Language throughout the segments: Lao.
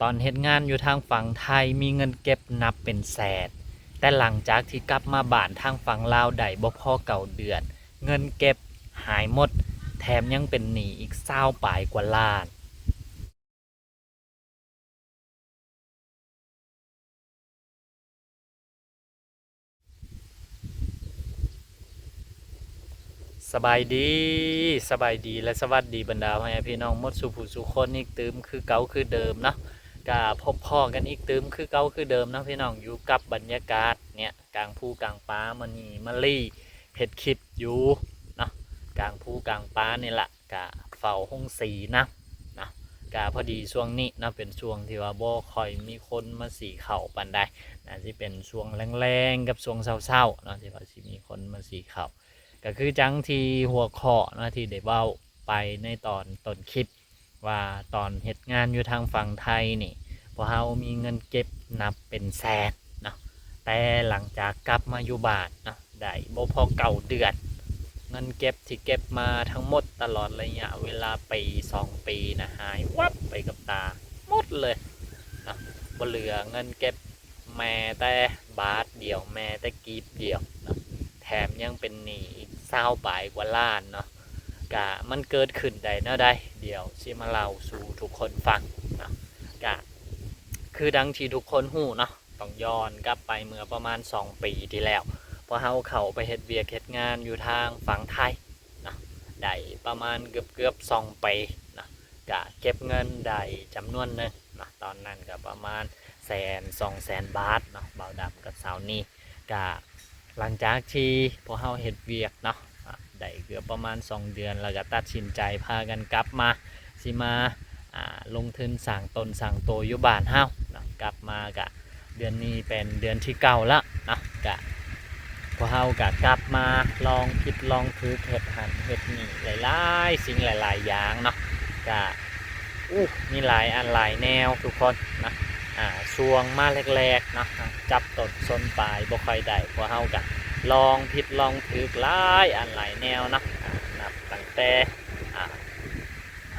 ຕອນເຮັດງານຢູ່ທາງຝັ່ງໄທມີເງິນເກັບນັບເປັນແສນ, ແຕ່ຫຼັງຈາກທີ່ກັບມາບ້ານທາງຝັ່ງລາວໄດ້ບໍ່ພໍເກົ້າເດືອນ, ເງິນເກັບຫາຍໝົດ, ແຖມຍັງເປັນໜີ້ອີກຊາວປາຍກວ່າລ້ານ. ສະບາຍດີ, ສະບາຍດີ ແລະ ສະຫວັດດີບັນດາພໍ່ແມ່ພີ່ນ້ອງໝົດສູ່ຜູ້ສູ່ຄົນອີກຕື່ມຄືເກົ່າຄືເດີມເນາະ. ກະພົບພໍ້ກັນອີກຕື່ມຄືເກົ່າຄືເດີມເນາະພີ່ນ້ອງ, ຢູ່ກັບບັນຍາກາດເນຍ ກາງພູກາງປ່າ. ມື້ນີ້ມາລີເຮັດຄລິບຢູ່ເນາະ ກາງພູກາງປ່ານີ້ລະ, ກະເຝົ້າໂຮງສີນຳເນາະ. ກະພໍດີຊ່ວງນີ້ເນາະ ເປັນຊ່ວງທີ່ວ່າບໍ່ຄ່ອຍມີຄົນມາສີເຂົ້າປານໃດ, ໜ້າຊິເປັນຊ່ວງແລງໆກັບຊ່ວງເຊົ້າໆເນາະ ທີ່ວ່າຊິມີຄົນມາສີເຂົ້າ. ກະຄືຈັ່ງທີ່ຫົວຂໍ້ເນາະ ທີ່ໄດ້ເວົ້າໄປໃນຕອນຕົ້ນຄລິບ ວ່າຕອນເຮັດງານຢູ່ທາງຝັ່ງໄທນີ້ ພວກເຮົາມີເງິນເກັບນັບເປັນແສນເນາະ, ແຕ່ຫຼັງຈາກກັບມາຢູ່ບ້ານເນາະ ໄດ້ບໍ່ພໍເກົ້າເດືອນ, ເງິນເກັບທີ່ເກັບມາທັງໝົດຕະຫຼອດໄລຍະເວລາປີສອງປີນະ ຫາຍວັບໄປກັບຕາໝົດເລີຍເນາະ, ບໍ່ເຫຼືອເງິນເກັບ ແມ້ແຕ່ບາດດຽວ, ແມ້ແຕ່ກີບດຽວເນາະ, ແຖມຍັງເປັນໜີ້ອີກຊາວປາຍກວ່າລ້ານເນາະ. ກະມັນເກີດຂຶ້ນໄດ້ແນວໃດ ດຽວຊິມາເລົ່າສູ່ທຸກຄົນຟັງເນາະ. ກະຄືດັ່ງທີ່ທຸກຄົນຮູ້ເນາະ, ຕ້ອງຍ້ອນກັບໄປເມື່ອປະມານສອງປີທີ່ແລ້ວ, ພວກເຮົາເຂົ້າໄປເຮັດວຽກເຮັດງານຢູ່ທາງຝັ່ງໄທເນາະ ໄດ້ປະມານເກືອບໆສອງປີເນາະ, ກະເກັບເງິນໄດ້ຈຳນວນໜຶ່ງ ເນາະ, ຕອນນັ້ນກໍປະມານແສນ ສອງແສນບາດເນາະ, ບ່າວດຳກັບສາວນີ. ກະຫຼັງຈາກທີ່ພວກເຮົາເຮັດວຽກເນາະ ອາ ໄດ້ເກືອບປະມານສອງເດືອນ ແລ້ວກໍຕັດສິນໃຈພາກັນກັບມາ ຊິມາ ອາ ລົງທຶນສ້າງຕົນສ້າງໂຕຢູ່ບ້ານເຮົາເນາະ. ກັບມາກະເດືອນນີ້ເປັນເດືອນທີເກົ້າແລ້ວເນາະ, ກະພວກເຮົາກະກັບມາລອງຜິດລອງຖືກ ເຮັດຫັ້ນເຮັດນີ້ຫຼາຍໆສິ່ງຫຼາຍໆຢ່າງເນາະ, ກະ ໂອ້ ມີຫຼາຍອັນຫຼາຍແນວທຸກຄົນນະ. ອາ ຊ່ວງມາແລກໆເນາະ ຈັບຕົ້ນຊົນປາຍບໍ່ຄ່ອຍໄດ້, ພວກເຮົາກະລອງຜິດລອງຖືກຫຼາຍອັນຫຼາຍແນວເນາະ, ອາ ນັບຕັ້ງແຕ່ ອາ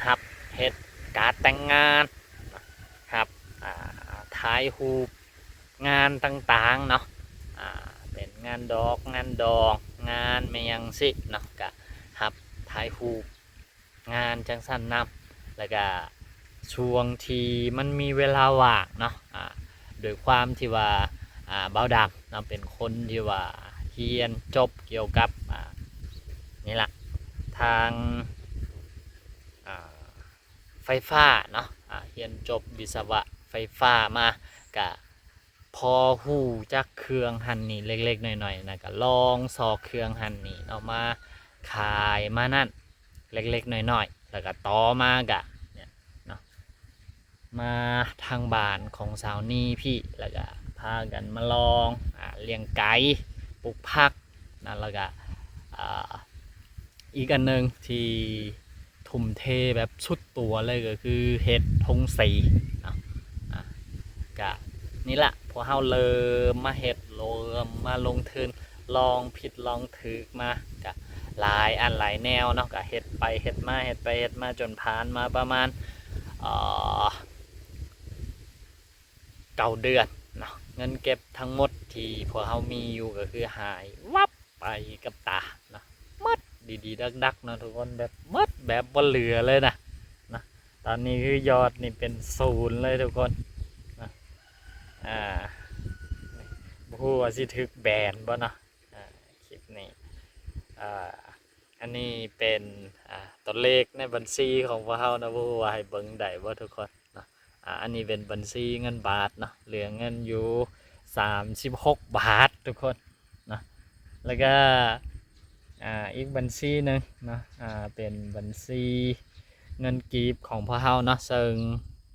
ຮັບເຮັດກາດແຕ່ງງານ, ຮັບ ອາ ຖ່າຍຮູບງານຕ່າງໆເນາະ, ອາ ເປັນງານດອກ ງານດອງ ງານແມ່ນຫຍັງຊີ້ເນາະ, ກະຮັບຖ່າຍຮູບ ງານຈັ່ງຊັ້ນນຳ. ແລ້ວກະຊ່ວງທີ່ມັນມີເວລາວ່າງເນາະ ອາ ໂດຍຄວາມທີ່ວ່າ ອາ ບ່າວດຳເນາະ ເປັນຄົນທີ່ວ່າຮຽນຈົບກ່ຽວກັບ ອາ ນີ້ລະ ທາງ ອາ ໄຟຟ້າເນາະ, ອາ ຮຽນຈົບວິສະວະໄຟຟ້າມາ ກະ ພໍຮູ້ຈັກເຄື່ອງຫັ້ນນີ້ເລັກໆນ້ອຍໆນະ, ກະລອງຊອກເຄື່ອງຫັ້ນນີ້ເນາະ ມາຂາຍມານັ້ນເລັກໆນ້ອຍໆ, ແລ້ວກະຕໍ່ມາກະເນາະ ມາທາງບ້ານຂອງສາວນີພີ້ ແລ້ວກະພາກັນມາລອງ ອາ ລ້ຽງໄກ່ ປູກຜັກນະ, ແລ້ວກະ ອາ ອີກອັນໜຶ່ງທີ່ ທຸ່ມເທແບບສຸດຕົວເລີຍ ກໍຄືເຮັດໂຮງສີເນາະ. ອາ ກະນີ້ລະ ພວກເຮົາເລີ່ມມາເຮັດ ເລີ່ມມາລົງທຶນ ລອງຜິດລອງຖືກມາ ກະຫຼາຍອັນຫຼາຍແນວເນາະ, ກະເຮັດໄປເຮັດມາ ເຮັດໄປເຮັດມາ ຈົນຜ່ານມາປະມານ ເອີ ເກົ້າເດືອນເນາະ, ເງິນເກັບທັງໝົດທີ່ພວກເຮົາມີຢູ່ກໍຄືຫາຍວັບ ໄປກັບຕາເນາະ, ໝົດດີໆດັກໆເນາະທຸກຄົນ, ແບບໝົດແບບບໍ່ເຫຼືອເລີຍນະ ເນາະ. ຕອນນີ້ຄືຍອດນີ້ເປັນສູນເລີຍທຸກຄົນເນາະ. ອາ ບໍ່ຮູ້ວ່າຊິຖືກແບນບໍ່ເນາະ ອາ ຄລິບນີ້. ອາ ອັນນີ້ເປັນ ອາ ຕົວເລກໃນບັນຊີຂອງພວກເຮົາເນາະ, ບໍ່ຮູ້ວ່າໃຫ້ເບິ່ງໄດ້ບໍ່ທຸກຄົນເນາະ. ອາ ອັນນີ້ເປັນບັນຊີເງິນບາດເນາະ, ເຫຼືອເງິນຢູ່ສາມສິບຫົກບາດທຸກຄົນເນາະ. ແລ້ວກະ ອາ ອີກບັນຊີໜຶ່ງເນາະ ອາ ເປັນບັນຊີເງິນກີບຂອງພວກເຮົາເນາະ, ເຊິ່ງ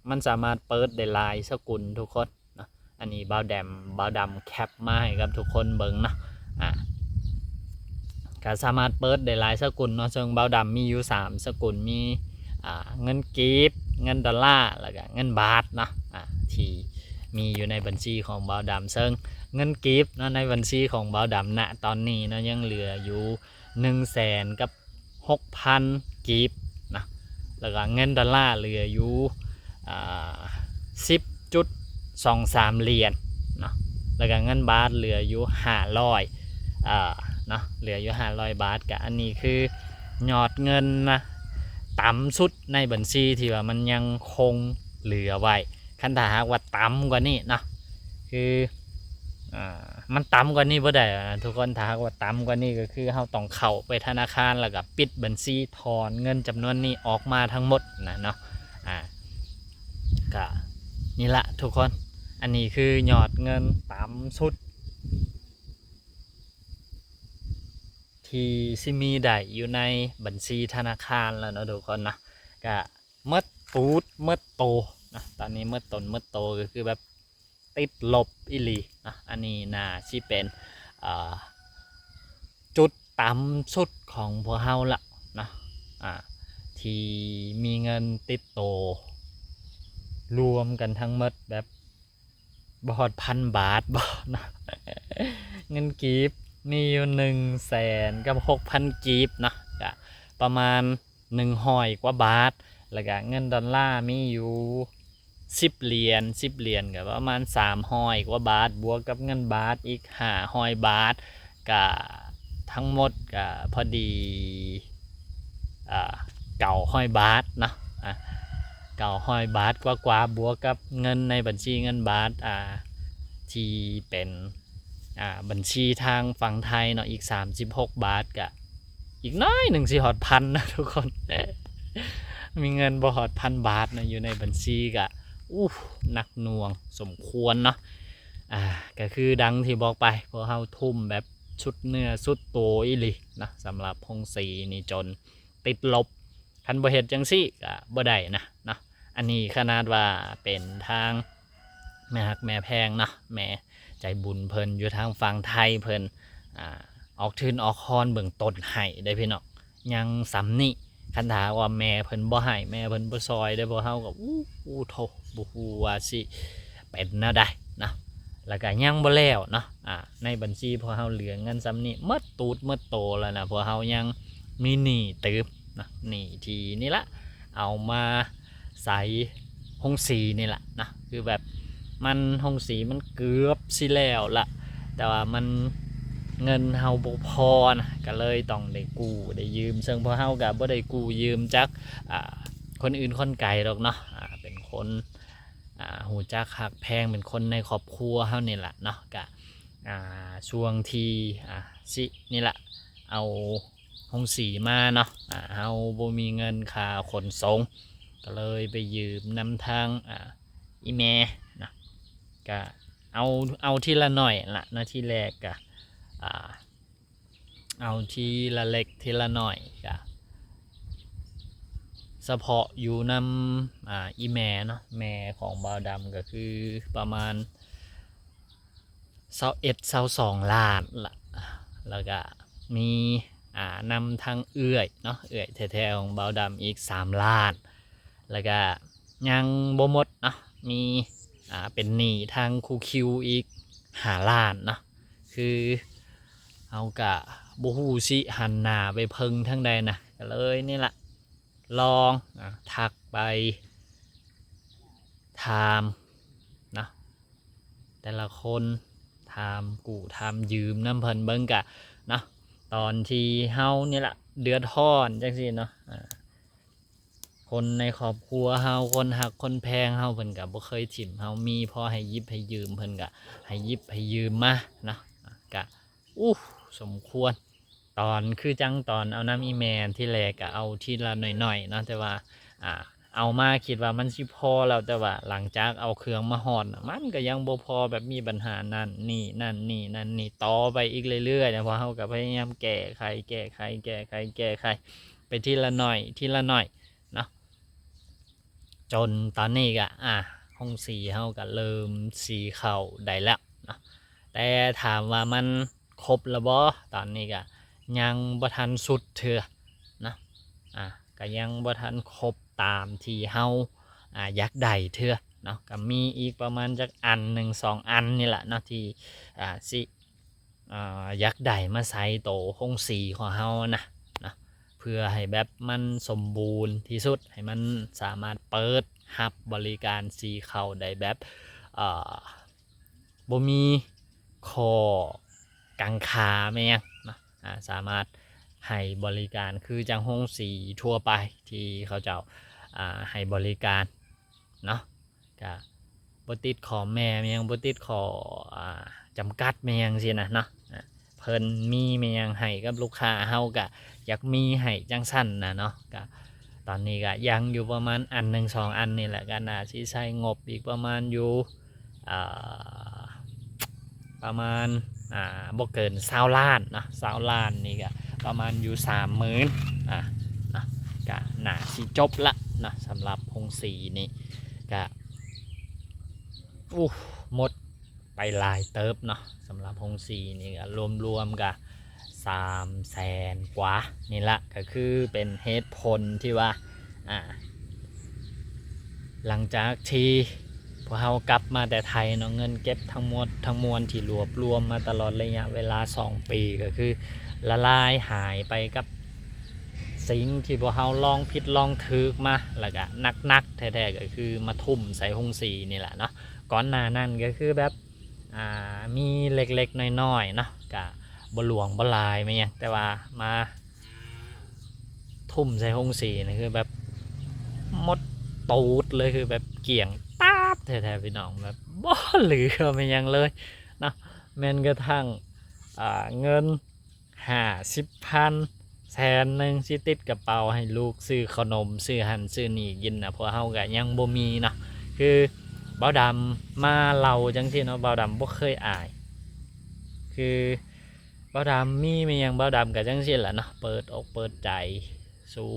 ມັນສາມາດເປີດໄດ້ຫຼາຍສະກຸນທຸກຄົນເນາະ. ອັນນີ້ບ່າວແດມ ບ່າວດຳແຄປມາໃຫ້ກັບທຸກຄົນເບິ່ງເນາະ. ອາ ກະສາມາດເປີດໄດ້ຫຼາຍສະກຸນເນາະ, ເຊິ່ງບ່າວດຳມີຢູ່ສາມສະກຸນ, ມີ ອາ ເງິນກີບ, ເງິນດອນລາ ແລ້ວກະເງິນບາດເນາະ ອາ ທີ່ມີຢູ່ໃນບັນຊີຂອງບ່າວດຳ. ເຊິ່ງເງິນກີບເນາະ ໃນບັນຊີຂອງບ່າວດຳນະຕອນນີ້ເນາະ ຍັງເຫຼືອຢູ່ໜຶ່ງແສນກັບຫົກພັນກີບເນາະ, ແລ້ວກະເງິນດອນລາເຫຼືອຢູ່ ອາ ສິບ ຈຸດສອງສາມຫຼຽນເນາະ ແລ້ວກໍເງິນບາດເຫຼືອຢູ່ຫ້າຮ້ອຍ ເອີ ເນາະ ເຫຼືອຢູ່ຫ້າຮ້ອຍບາດ. ກໍອັນນີ້ຄືຍອດເງິນນະ ຕ່ຳສຸດໃນບັນຊີທີ່ວ່າມັນຍັງຄົງເຫຼືອໄວ້. ຄັນຖ້າຫາກວ່າຕ່ຳກວ່ານີ້ເນາະ ຄື ອ່າ ມັນຕ່ຳກວ່ານີ້ບໍ່ໄດ້ນະທຸກຄົນ. ຖ້າຫາກວ່າຕ່ຳກວ່ານີ້ ກໍຄືເຮົາຕ້ອງເຂົ້າໄປທະນາຄານ ແລ້ວກໍປິດບັນຊີ ຖອນເງິນຈຳນວນນີ້ອອກມາທັງໝົດນະເນາະ. ອ່າ ກະນີ້ລະທຸກຄົນ ອັນນີ້ຄືຍອດເງິນຕ່ຳສຸດທີ່ຊິມີໄດ້ຢູ່ໃນບັນຊີທະນາຄານແລ້ວເນາະທຸກຄົນເນາະ. ກະໝົດຕູດໝົດໂຕນະ ຕອນນີ້ໝົດຕົນໝົດໂຕ ກໍຄືແບບ ຕິດລົບອີ່ຫຼີເນາະ. ອັນນີ້ໜ້າຊິເປັນ ເອີ ຈຸດຕ່ຳສຸດຂອງພວກເຮົາລະເນາະ ອ່າ ທີ່ມີເງິນຕິດໂຕລວມກັນທັງໝົດແບບບໍ່ຮອດພັນບາດບໍເນາະ. ເງິນກີບມີຢູ່ໜຶ່ງແສນກັບຫົກພັນກີບເນາະ ກະປະມານ ໜຶ່ງຮ້ອຍກວ່າບາດ ແລ້ວກະເງິນດອນລາມີຢູ່ສິບຫຼຽນ ສິບຫຼຽນກໍປະມານສາມຮ້ອຍກວ່າບາດ ບວກກັບເງິນບາດອີກຫ້າຮ້ອຍບາດ ກະທັງໝົດກະພໍດີ ເອີ ເກົ້າຮ້ອຍບາດເນາະ ອ່າ ເກົ້າຮ້ອຍບາດກວ່າໆ ບວກກັບເງິນໃນບັນຊີເງິນບາດ ອ່າ ທີ່ເປັນ ອ່າ ບັນຊີທາງຝັ່ງໄທເນາະ ອີກສາມສິບຫົກບາດ ກະອີກໜ້ອຍໜຶ່ງຊິຮອດພັນນະທຸກຄົນ. ມີເງິນບໍ່ຮອດພັນບາດນະ ຢູ່ໃນບັນຊີ ກະ ອູ້ ໜັກໜ່ວງສົມຄວນເນາະ. ອ່າ ກະຄືດັ່ງທີ່ບອກໄປ ພວກເຮົາທຸ່ມແບບສຸດເນື້ອສຸດໂຕອີ່ຫຼີເນາະ ສຳລັບໂຮງສີນີ້ ຈົນຕິດລົບ. ຄັນບໍ່ເຮັດຈັ່ງຊີ້ກະບໍ່ໄດ້ນະເນາະ. ອັນນີ້ຂະໜາດວ່າເປັນທາງແມ່ຮັກແມ່ແພງເນາະ ແມ່ໃຈບຸນເພິ່ນຢູ່ທາງຝັ່ງໄທ ເພິ່ນ ອ່າ ອອກທຶນອອກຮອນເບື້ອງຕົ້ນໃຫ້ເດ້ພີ່ນ້ອງ ຍັງສ່ຳນີ້. ຄັນຖ້າວ່າແມ່ເພິ່ນບໍ່ໃຫ້ ແມ່ເພິ່ນບໍ່ຊ່ອຍເດ້ ພວກເຮົາກໍ ອູ້ ໂທ້ ບໍ່ຮູ້ວ່າຊິເປັນແນວໃດເນາະ. ແລ້ວກໍຍັງບໍ່ແລ້ວເນາະ ອ່າ ໃນບັນຊີພວກເຮົາເຫຼືອເງິນສ່ຳນີ້ໝົດຕູດໝົດໂຕແລ້ວນະ ພວກເຮົາຍັງມີໜີ້ຕື່ມເນາະ ໜີ້ທີ່ນີ້ລະ ເອົາມາໃສ່ໂຮງສີນີ້ລະເນາະ. ຄືແບບມັນ ໂຮງສີມັນເກືອບຊິແລ້ວລະ ແຕ່ວ່າມັນ ເງິນເຮົາບໍ່ພໍນະ ກໍເລີຍຕ້ອງໄດ້ກູ້ໄດ້ຢືມ ເຊິ່ງພວກເຮົາກໍບໍ່ໄດ້ກູ້ຢືມຈາກ ອ່າ ຄົນອື່ນຄົນໄກດອກເນາະ ອ່າ ເປັນຄົນ ອ່າ ຮູ້ຈັກຮັກແພງ ເປັນຄົນໃນຄອບຄົວເຮົານີ້ລະເນາະ. ກະ ອ່າ ຊ່ວງທີ່ ອ່າ ຊິນີ້ລະ ເອົາໂຮງສີມາເນາະ ອ່າ ເຮົາບໍ່ມີເງິນຄ່າຂົນສົ່ງ ກໍເລີຍໄປຢືມນຳທາງ ອ່າ ອີ່ແມ່ເນາະ. ກະເອົາ ເອົາທີລະໜ້ອຍລະເນາະ ທີແລກກະ ອ່າ ເອົາທີລະເລັກທີລະໜ້ອຍ ກະສະເພາະຢູ່ນຳ ອ່າ ອີ່ແມ່ເນາະ ແມ່ຂອງບ່າວດຳ ກໍຄືປະມານຊາວເອັດ ຊາວສອງລ້ານລະ ແລ້ວກະມີ ອ່າ ນຳທາງເອື້ອຍເນາະ ເອື້ອຍແທ້ໆຂອງບ່າວດຳອີກສາມລ້ານ ແລ້ວກະຍັງບໍ່ໝົດເນາະ ມີ ອ່າ ເປັນໜີ້ທາງຄູຄິວອີກຫ້າລ້ານເນາະ. ຄືເຮົາກະບໍ່ຮູ້ຊິຫັນໜ້າໄປເພິ່ງທາງໃດນະ ກໍເລີຍນີ້ລະ ລອງ ອ່າ ທັກໄປຖາມເນາະ ແຕ່ລະຄົນ ຖາມກູ້ຖາມຢືມນຳເພິ່ນເບິ່ງກະເນາະ. ຕອນທີ່ເຮົານີ້ລະເດືອດຮ້ອນຈັ່ງຊີ້ເນາະ ອ່າ ຄົນໃນຄອບຄົວເຮົາ ຄົນຮັກຄົນແພງເຮົາ ເພິ່ນກໍບໍ່ເຄີຍຖິ້ມເຮົາ ມີພໍໃຫ້ຢິບໃຫ້ຢືມ ເພິ່ນກໍໃຫ້ຢິບໃຫ້ຢືມມາເນາະ ກະ ອູ້ ສົມຄວນ. ຕອນ ຄືຈັ່ງຕອນເອົານຳອີ່ແມ່ທີແລກ ກະເອົາທີລະໜ້ອຍໆເນາະ ແຕ່ວ່າ ອ່າ ເອົາມາຄິດວ່າມັນຊິພໍແລ້ວ ແຕ່ວ່າຫຼັງຈາກເອົາເຄື່ອງມາຮອດນະ ມັນກໍຍັງບໍ່ພໍ ແບບມີບັນຫານັ້ນນີ້ ນັ້ນນີ້ ນັ້ນນີ້ ຕໍ່ໄປອີກເລື້ອຍໆນະ. ພວກເຮົາກໍພະຍາຍາມແກ້ໄຂ ແກ້ໄຂ ແກ້ໄຂ ແກ້ໄຂ ໄປທີລະໜ້ອຍ ທີລະໜ້ອຍເນາະ ຈົນຕອນນີ້ກະ ອ່າ ໂຮງສີເຮົາກະເລີ່ມສີເຂົ້າໄດ້ແລ້ວເນາະ. ແຕ່ຖາມວ່າມັນຄົບແລ້ວບໍ່? ຕອນນີ້ກະຍັງບໍ່ທັນສຸດເທື່ອເນາະ ອ່າ ກະຍັງບໍ່ທັນຄົບຕາມທີ່ເຮົາ ອ່າ ຢາກໄດ້ເທື່ອເນາະ. ກະມີອີກປະມານຈັກອັນໜຶ່ງສອງອັນນີ້ລະເນາະ ທີ່ ອ່າ ຊິ ອ່າ ຢາກໄດ້ມາໃສ່ໂຕໂຮງສີຂອງເຮົານະ ນະ ເພື່ອໃຫ້ແບບມັນສົມບູນທີ່ສຸດ ໃຫ້ມັນສາມາດເປີດ ຮັບບໍລິການສີເຂົ້າໄດ້ແບບ ເອີ ບໍ່ມີຂໍ້ກັງຄາແມ່ນຫຍັງເນາະ ອາ ສາມາດໃຫ້ບໍລິການຄືຈັ່ງໂຮງສີທົ່ວໄປທີ່ເຂົາເຈົ້າ ອາ ໃຫ້ບໍລິການເນາະ ກະບໍ່ຕິດຂໍ້ແມ້ແມ່ນຫຍັງ ບໍ່ຕິດຂໍ້ ອາ ຈຳກັດແມ່ນຫຍັງຊີ້ນະເນາະ ອາ ເພິ່ນມີແມ່ນຫຍັງໃຫ້ກັບລູກຄ້າ ເຮົາກະຢາກມີໃຫ້ຈັ່ງຊັ້ນນະເນາະ ກະຕອນນີ້ກະຍັງຢູ່ປະມານອັນໜຶ່ງສອງອັນນີ້ແຫຼະ ກະໜ້າຊິໃຊ້ງົບອີກປະມານຢູ່ ອ່າ ປະມານ ອ່າ ບໍ່ເກີນຊາວລ້ານເນາະ ຊາວລ້ານນີ້ກະປະມານຢູ່ສາມໝື່ນ ອ່າ ເນາະ ກະໜ້າຊິຈົບລະເນາະ ສຳລັບໂຮງສີນີ້ກະ ອູ້ ໝົດໄປຫຼາຍເຕີບເນາະ ສຳລັບໂຮງສີນີ້ກະລວມໆກະສາມແສນກວ່ານີ້ລະ ກະຄືເປັນເຫດຜົນທີ່ວ່າ ອ່າ ຫຼັງຈາກທີ່ພວກເຮົາກັບມາແຕ່ໄທເນາະ ເງິນເກັບທັງໝົດທັງມວນທີ່ລວບລວມມາຕະຫຼອດໄລຍະເວລາສອງປີ ກະຄືລະລາຍຫາຍໄປກັບສິ່ງທີ່ພວກເຮົາລອງຜິດລອງຖືກມາ ແລ້ວກະໜັກໆແທ້ໆ ກະຄືມາທຸ່ມໃສ່ໂຮງສີນີ້ແຫຼະເນາະ ກ່ອນໜ້ານັ້ນກະຄືແບບ ອ່າ ມີເລັກໆນ້ອຍໆເນາະ ກະບໍ່ຫຼວງບໍ່ຫຼາຍແມ່ນຫຍັງ ແຕ່ວ່າມາທຸ່ມໃສ່ໂຮງສີນີ້ຄືແບບໝົດຕູດເລີຍ ຄືແບບກ້ຽງຕາດແທ້ໆ ພີ່ນ້ອງ ແບບບໍ່ເຫຼືອແມ່ນຫຍັງເລີຍເນາະ ແມ່ນກະທັ່ງ ອ່າ ເງິນຫ້າສິບພັນ ແສນໜຶ່ງ ຊິຕິດກະເປົາໃຫ້ລູກຊື້ເຂົ້າໜົມ ຊື້ຫັ້ນຊື້ນີ້ກິນນະ ພວກເຮົາກະຍັງບໍ່ມີເນາະ ຄືບ່າວດຳມາເລົ່າຈັ່ງຊີ້ເນາະ ບ່າວດຳບໍ່ເຄີຍອາຍ ຄືບ່າວດຳມີແມ່ນຫຍັງ ບ່າວດຳກະຈັ່ງຊີ້ແຫຼະເນາະ ເປີດອົກເປີດໃຈສູ່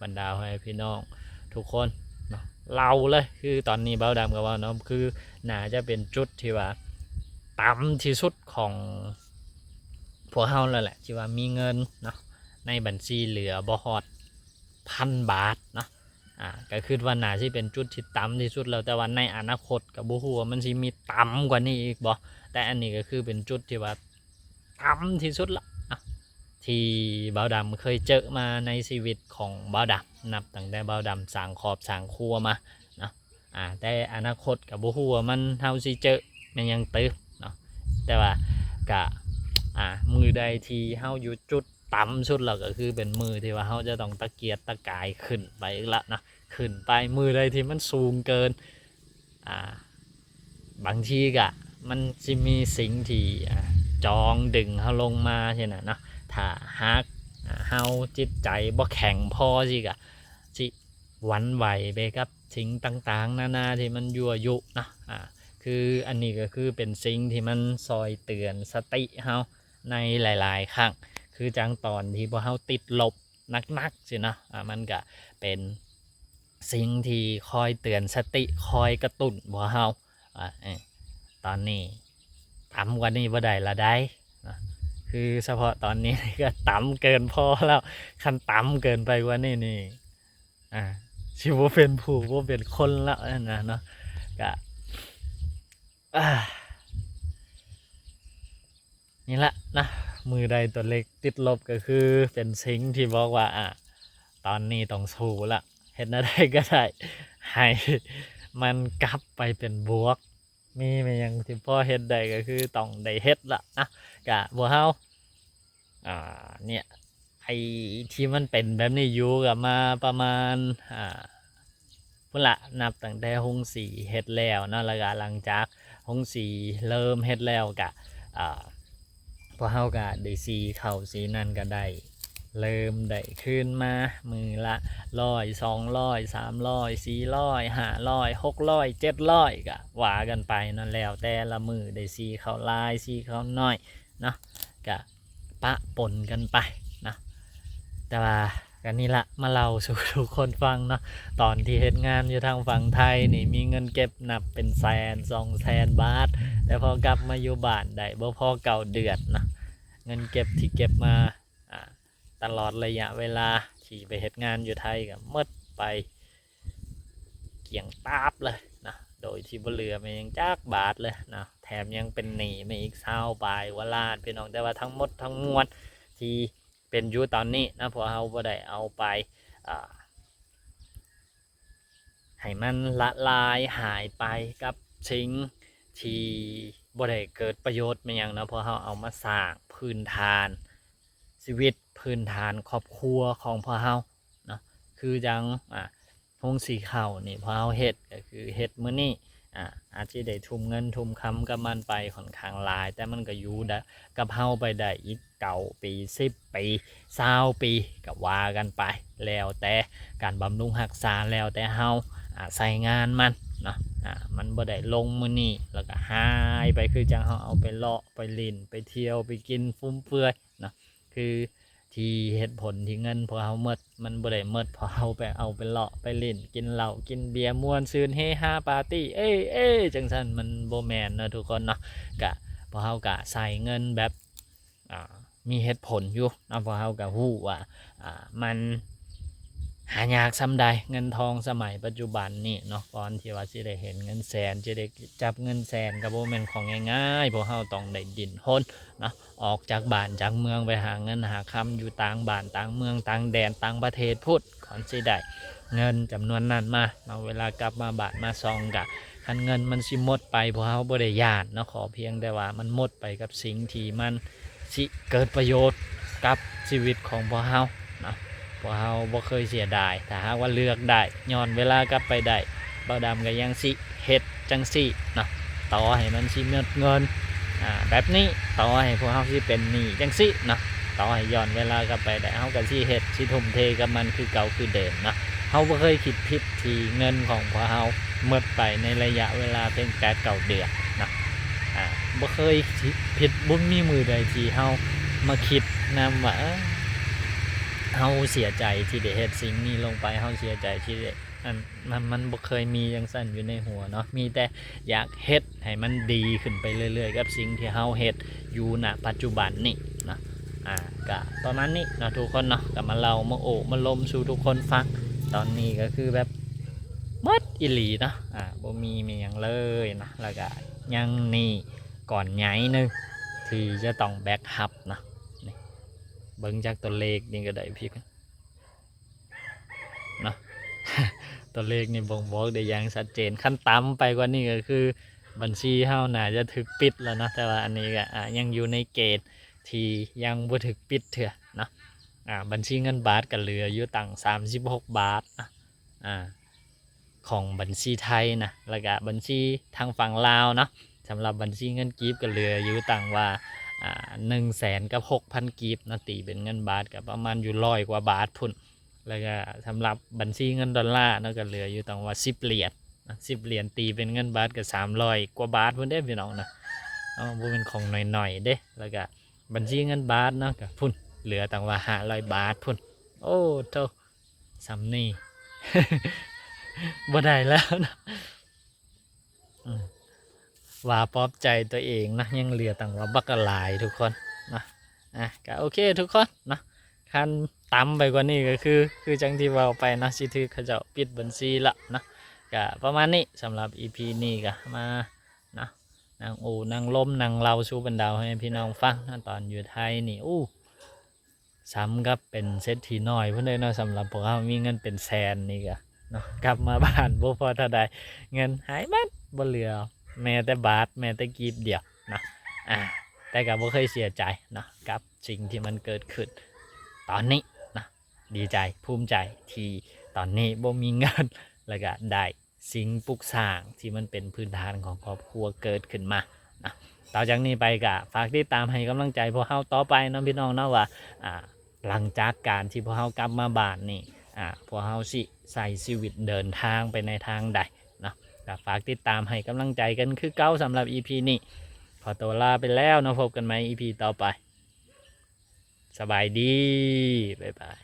ບັນດາພໍ່ແມ່ພີ່ນ້ອງທຸກຄົນເນາະ ເລົ່າເລີຍ ຄືຕອນນີ້ບ່າວດຳກະເວົ້າເນາະ ຄືໜ້າຈະເປັນຈຸດທີ່ວ່າຕ່ຳທີ່ສຸດຂອງ ພວກເຮົາແລ້ວແຫຼະ ທີ່ວ່າມີເງິນເນາະ ໃນບັນຊີເຫຼືອບໍ່ຮອດພັນບາດເນາະ ອາ ກະຄິດວ່າໜ້າຊິເປັນຈຸດທີ່ຕ່ຳທີ່ສຸດແລ້ວ ແຕ່ວ່າໃນອະນາຄົດກະບໍ່ຮູ້ວ່າມັນຊິມີຕ່ຳກວ່ານີ້ອີກບໍ່ ແຕ່ອັນນີ້ກະຄືເປັນຈຸດທີ່ວ່າຕ່ຳທີ່ສຸດລະເນາະ ທີ່ບ່າວດຳເຄີຍເຈີມາໃນຊີວິດຂອງບ່າວດຳ ນັບຕັ້ງແຕ່ບ່າວດຳສ້າງຄອບສ້າງຄົວມາເນາະ. ອາ ແຕ່ອະນາຄົດກະບໍ່ຮູ້ວ່າມັນ ເຮົາຊິເຈີແມ່ນຫຍັງຕື່ມເນາະ ແຕ່ວ່າກະ ອາ ມື້ໃດທີ່ເຮົາຢູ່ຈຸດຕ່ຳສຸດແລ້ວ ກະຄືເປັນມື້ທີ່ວ່າເຮົາຈະຕ້ອງຕະກຽກຕະກາຍຂຶ້ນໄປອີກລະເນາະ ຂຶ້ນໄປ ມື້ໃດທີ່ມັນສູງເກີນ ອາ ບາງທີກະມັນຊິມີສິ່ງທີ່ ອາ ຈອງດຶງເຮົາລົງມາຊີ້ນະເນາະ ຖ້າຫາກ ອາ ເຮົາຈິດໃຈບໍ່ແຂງພໍ ຊິກະຊິຫວັ່ນໄຫວໄປກັບ ສິ່ງຕ່າງໆນານາທີ່ມັນຍົວະຍຸເນາະ ອາ ຄືອັນນີ້ກະຄືເປັນສິ່ງທີ່ມັນຊ່ອຍເຕືອນສະຕິເຮົາໃນຫຼາຍໆຄັ້ງ ຄືຈັ່ງຕອນທີ່ພວກເຮົາຕິດລົບໜັກໆຊີ້ເນາະ ອາ ມັນກະເປັນສິ່ງທີ່ຄອຍເຕືອນສະຕິ ຄອຍກະຕຸ້ນພວກເຮົາວ່າ ເອີ ຕອນນີ້ຕ່ຳກວ່ານີ້ບໍ່ໄດ້ລະໃດ໋ເນາະ ຄືສະເພາະຕອນນີ້ກະຕ່ຳເກີນພໍແລ້ວ ຄັນຕ່ຳເກີນໄປກວ່ານີ້ນີ້ ອາ ຊິບໍ່ເປັນຜູ້ ບໍ່ເປັນຄົນລະຫັ້ນນະເນາະ ກະ ອາ ນີ້ລະນະ ມື້ໃດຕົວເລກຕິດລົບກະຄືເປັນສິ່ງທີ່ບອກວ່າ ອາ ຕອນນີ້ຕ້ອງສູ້ລະ ເຮັດແນວໃດກະໄດ້ໃຫ້ມັນກັບໄປເປັນບວກ ມີແມ່ນຫຍັງທີ່ພໍເຮັດໄດ້ກະຄືຕ້ອງໄດ້ເຮັດລະນະ ກະພວກເຮົາ ອ່າ ເນຍ ໄອ້ທີ່ມັນເປັນແບບນີ້ຢູ່ກະມາປະມານ ອ່າ ພຸ້ນລະ ນັບຕັ້ງແຕ່ໂຮງສີເຮັດແລ້ວເນາະ ແລ້ວກະຫຼັງຈາກໂຮງສີເລີ່ມເຮັດແລ້ວກະ ອ່າ ພວກເຮົາກະໄດ້ສີເຂົ້າສີນັ້ນກະໄດ້ ເລີ່ມໄດ້ຄືນມາມື້ລະຮ້ອຍ ສອງຮ້ອຍ ສາມຮ້ອຍ ສີ່ຮ້ອຍ ຫ້າຮ້ອຍ ຫົກຮ້ອຍ ເຈັດຮ້ອຍ ກະວ່າກັນໄປເນາະ ແລ້ວແຕ່ລະມື້ໄດ້ສີເຂົ້າຫຼາຍ ສີເຂົ້າໜ້ອຍເນາະ ກະປະປົນກັນໄປເນາະ ແຕ່ວ່າກະນີ້ລະ ມາເລົ່າສູ່ທຸກຄົນຟັງເນາະ ຕອນທີ່ເຮັດງານຢູ່ທາງຝັ່ງໄທນີ້ ມີເງິນເກັບນັບເປັນແສນ ສອງແສນບາດ ແຕ່ພໍກັບມາຢູ່ບ້ານໄດ້ບໍ່ພໍເກົ້າເດືອນເນາະ ເງິນເກັບທີ່ເກັບມາ ອ່າ ຕະຫຼອດໄລຍະເວລາທີ່ໄປເຮັດງານຢູ່ໄທກະໝົດໄປກ້ຽງຕາບເລີຍເນາະ ໂດຍທີ່ບໍ່ເຫຼືອແມ່ນຫຍັງຈັກບາດເລີຍເນາະ ແຖມຍັງເປັນໜີ້ມາອີກຊາວປາຍກວ່າລ້ານ ພີ່ນ້ອງ ແຕ່ວ່າທັງໝົດທັງມວນທີ່ເປັນຢູ່ຕອນນີ້ເນາະ ພວກເຮົາບໍ່ໄດ້ເອົາໄປ ອ່າ ໃຫ້ມັນລະລາຍຫາຍໄປກັບສິ່ງທີ່ບໍ່ໄດ້ເກີດປະໂຫຍດແມ່ນຫຍັງເນາະ ເພາະເຮົາເອົາມາສ້າງພື້ນຖານຊີວິດ ພື້ນຖານຄອບຄົວຂອງພວກເຮົາເນາະ ຄືຈັ່ງ ອ່າ ໂຮງສີເຂົ້ານີ້ ພວກເຮົາເຮັດ ກໍຄືເຮັດມື້ນີ້ ອ່າ ອາດຊິໄດ້ທຸ່ມເງິນທຸ່ມຄຳກັບມັນໄປຂ້ອນຂ້າງຫຼາຍ ແຕ່ມັນກໍຢູ່ໄດ້ ກັບເຮົາໄປໄດ້ອີກເກົ້າປີ ສິບປີ ຊາວປີ ກໍວ່າກັນໄປ ແລ້ວແຕ່ການບຳລຸງຮັກສາ ແລ້ວແຕ່ເຮົາ ອ່າ ໃຊ້ງານມັນເນາະ ອ່າ ມັນບໍ່ໄດ້ລົງມື້ນີ້ ແລ້ວກໍຫາຍໄປ ຄືຈັ່ງເຮົາເອົາໄປເລາະ ໄປຫຼິ້ນ ໄປທ່ຽວ ໄປກິນຟຸມເຟືອຍເນາະ ຄືທີ່ເຫດຜົນທີ່ເງິນພວກເຮົາໝົດ ມັນບໍ່ໄດ້ໝົດເພາະເຮົາໄປເອົາໄປເລາະ ໄປຫຼິ້ນ ກິນເຫຼົ້າ ກິນເບຍ ມ່ວນຊື່ນ ເຮຮາ ປາຕີ້ ເອ້ ເອ້ ຈັ່ງຊັ້ນ ມັນບໍ່ແມ່ນເນາະທຸກຄົນເນາະ ກະ ພວກເຮົາກະໃຊ້ເງິນແບບ ອ່າ ມີເຫດຜົນຢູ່ເນາະ ພວກເຮົາກະຮູ້ວ່າ ອ່າ ມັນຫາຍາກສ່ຳໃດ ເງິນທອງສະໄໝປັດຈຸບັນນີ້ເນາະ ກ່ອນທີ່ວ່າຊິໄດ້ເຫັນເງິນແສນ ຊິໄດ້ຈັບເງິນແສນ ກໍບໍ່ແມ່ນຂອງງ່າຍໆ ພວກເຮົາຕ້ອງໄດ້ດີ້ນຮົນເນາະ ອອກຈາກບ້ານຈາກເມືອງໄປຫາເງິນຫາຄຳຢູ່ຕ່າງບ້ານຕ່າງເມືອງຕ່າງແດນຕ່າງປະເທດພຸ້ນ ກ່ອນຊິໄດ້ເງິນຈຳນວນນັ້ນມາເນາະ ເວລາກັບມາບ້ານມາຊ່ອງກະ ຄັນເງິນມັນຊິໝົດໄປ ພວກເຮົາບໍ່ໄດ້ຢ້ານເນາະ ຂໍພຽງແຕ່ວ່າມັນໝົດໄປກັບສິ່ງທີ່ມັນຊິເກີດປະໂຫຍດກັບຊີວິດຂອງພວກເຮົາເນາະ ພວກເຮົາບໍ່ເຄີຍເສຍດາຍ ຖ້າຫາກວ່າເລືອກໄດ້ ຍ້ອນເວລາກັບໄປໄດ້ ບ່າວດຳກໍຍັງຊິເຮັດຈັ່ງຊີ້ເນາະ ຕໍ່ໃຫ້ມັນຊິໝົດເງິນ ອ່າ ແບບນີ້ ຕໍ່ໃຫ້ພວກເຮົາຊິເປັນໜີ້ຈັ່ງຊີ້ເນາະ ຕໍ່ໃຫ້ຍ້ອນເວລາກັບໄປໄດ້ ເຮົາກໍຊິເຮັດ ຊິທຸ່ມເທກັບມັນຄືເກົ່າຄືເດີມເນາະ ເຮົາບໍ່ເຄີຍຄິດຜິດທີ່ເງິນຂອງພວກເຮົາໝົດໄປໃນໄລຍະເວລາພຽງແປດເກົ້າເດືອນເນາະ ອ່າ ບໍ່ເຄີຍ ທີ່ ຜິດ ບໍ່ມີມື້ໃດທີ່ເຮົາມາຄິດນຳວ່າ ເອີ ເຮົາເສຍໃຈທີ່ໄດ້ເຮັດສິ່ງນີ້ລົງໄປ ເຮົາເສຍໃຈທີ່ໄດ້ ອັນ ມັນ ມັນບໍ່ເຄີຍມີຈັ່ງຊັ້ນຢູ່ໃນຫົວເນາະ ມີແຕ່ຢາກເຮັດໃຫ້ມັນດີຂຶ້ນໄປເລື້ອຍໆ ກັບສິ່ງທີ່ເຮົາເຮັດຢູ່ ນະ ປັດຈຸບັນນີ້ເນາະ ອ່າ ກະປະມານນີ້ເນາະທຸກຄົນເນາະ ກະມາເລົ່າມາໂອ້ມາລົມສູ່ທຸກຄົນຟັງ ຕອນນີ້ກໍຄືແບບໝົດອີ່ຫຼີເນາະ ອ່າ ບໍ່ມີມີຫຍັງເລີຍເນາະ ແລ້ວກະຍັງໜີ້ກ້ອນໃຫຍ່ໜຶ່ງທີ່ຈະຕ້ອງແບັກຮັບເນາະ ນີ້ ເບິ່ງຈາກຕົວເລກນີ້ກໍໄດ້ ພີ່ ເນາະ ຕົວເລກນີ້ບົ່ງບອກໄດ້ຢ່າງຊັດເຈນ ຄັນຕ່ຳໄປກວ່ານີ້ກໍຄືບັນຊີເຮົາໜ້າຈະຖືກປິດແລ້ວເນາະ ແຕ່ວ່າອັນນີ້ກໍ ອ່າ ຍັງຢູ່ໃນເກນທີ່ຍັງບໍ່ຖືກປິດເທື່ອເນາະ ອ່າ ບັນຊີເງິນບາດກໍເຫຼືອຢູ່ຕັ້ງສາມສິບຫົກບາດ ອ່າ ຂອງບັນຊີໄທນະ ແລ້ວກະບັນຊີທາງຝັ່ງລາວເນາະ ສຳລັບບັນຊີເງິນກີບກໍເຫຼືອຢູ່ຕັ້ງວ່າ ອ່າ ໜຶ່ງແສນກັບຫົກພັນກີບເນາະ ຕີເປັນເງິນບາດກໍປະມານຢູ່ຮ້ອຍກວ່າບາດພຸ້ນ ແລ້ວກໍສຳລັບບັນຊີເງິນດອນລາເນາະ ກໍເຫຼືອຢູ່ຕັ້ງວ່າສິບຫຼຽນນະ ສິບຫຼຽນຕີເປັນເງິນບາດກໍສາມຮ້ອຍກວ່າບາດພຸ້ນເດ້ພີ່ນ້ອງນະ ເອົາ ບໍ່ແມ່ນຂອງໜ້ອຍໆເດ້ ແລ້ວກໍບັນຊີເງິນບາດເນາະ ກໍພຸ້ນ ເຫຼືອຕັ້ງວ່າຫ້າຮ້ອຍບາດພຸ້ນ ໂອ້ໂທ້ ສ່ຳນີ້ ບໍ່ໄດ້ແລ້ວເນາະ ອືມ ວ່າປອບໃຈຕົວເອງນະ ຍັງເຫຼືອຕັ້ງວ່າບັກຫຼາຍທຸກຄົນນະ ອ່ະ ກະໂອເຄທຸກຄົນເນາະ ຄັນຕ່ຳໄປກວ່ານີ້ກໍຄື ຄືຈັ່ງທີ່ເວົ້າໄປເນາະ ຊິຖືກເຂົາເຈົ້າປິດບັນຊີລະເນາະ ກະປະມານນີ້ ສຳລັບອີພີນີ້ກະມາເນາະ ນັ່ງໂອ້ນັ່ງລົມນັ່ງເລົ່າສູ່ບັນດາພໍ່ແມ່ພີ່ນ້ອງຟັງເນາະ ຕອນຢູ່ໄທນີ້ ໂອ້ ສ່ຳກັບເປັນເສດຖີນ້ອຍພຸ້ນເດ້ເນາະ ສຳລັບພວກເຮົາມີເງິນເປັນແສນນີ້ກະເນາະ ກັບມາບ້ານບໍ່ພໍເທົ່າໃດ ເງິນຫາຍໝົດ ບໍ່ເຫຼືອແມ້ແຕ່ບາດ ແມ້ແຕ່ກີບດຽວເນາະ ອ່າ ແຕ່ກະບໍ່ເຄີຍເສຍໃຈເນາະ ກັບສິ່ງທີ່ມັນເກີດຂຶ້ນຕອນນີ້ເນາະ ດີໃຈ ພູມໃຈທີ່ຕອນນີ້ບໍ່ມີເງິນ ແລ້ວກະໄດ້ ສິ່ງປຸກສ້າງທີ່ມັນເປັນພື້ນຖານຂອງຄອບຄົວເກີດຂຶ້ນມານະ ຕໍ່ຈາກນີ້ໄປກະຝາກຕິດຕາມໃຫ້ກຳລັງໃຈພວກເຮົາຕໍ່ໄປເນາະພີ່ນ້ອງເນາະ ວ່າ ອ່າ ຫຼັງຈາກການທີ່ພວກເຮົາກັບມາບ້ານນີ້ ອ່າ ພວກເຮົາຊິໃຊ້ຊີວິດເດີນທາງໄປໃນທາງໃດເນາະ ກະຝາກຕິດຕາມໃຫ້ກຳລັງໃຈກັນຄືເກົ່າ ສຳລັບອີພີນີ້ ຂໍຕົວລາໄປແລ້ວເນາະ ພົບກັນໃໝ່ອີພີຕໍ່ໄປ ສະບາຍດີ ບາຍບາຍ.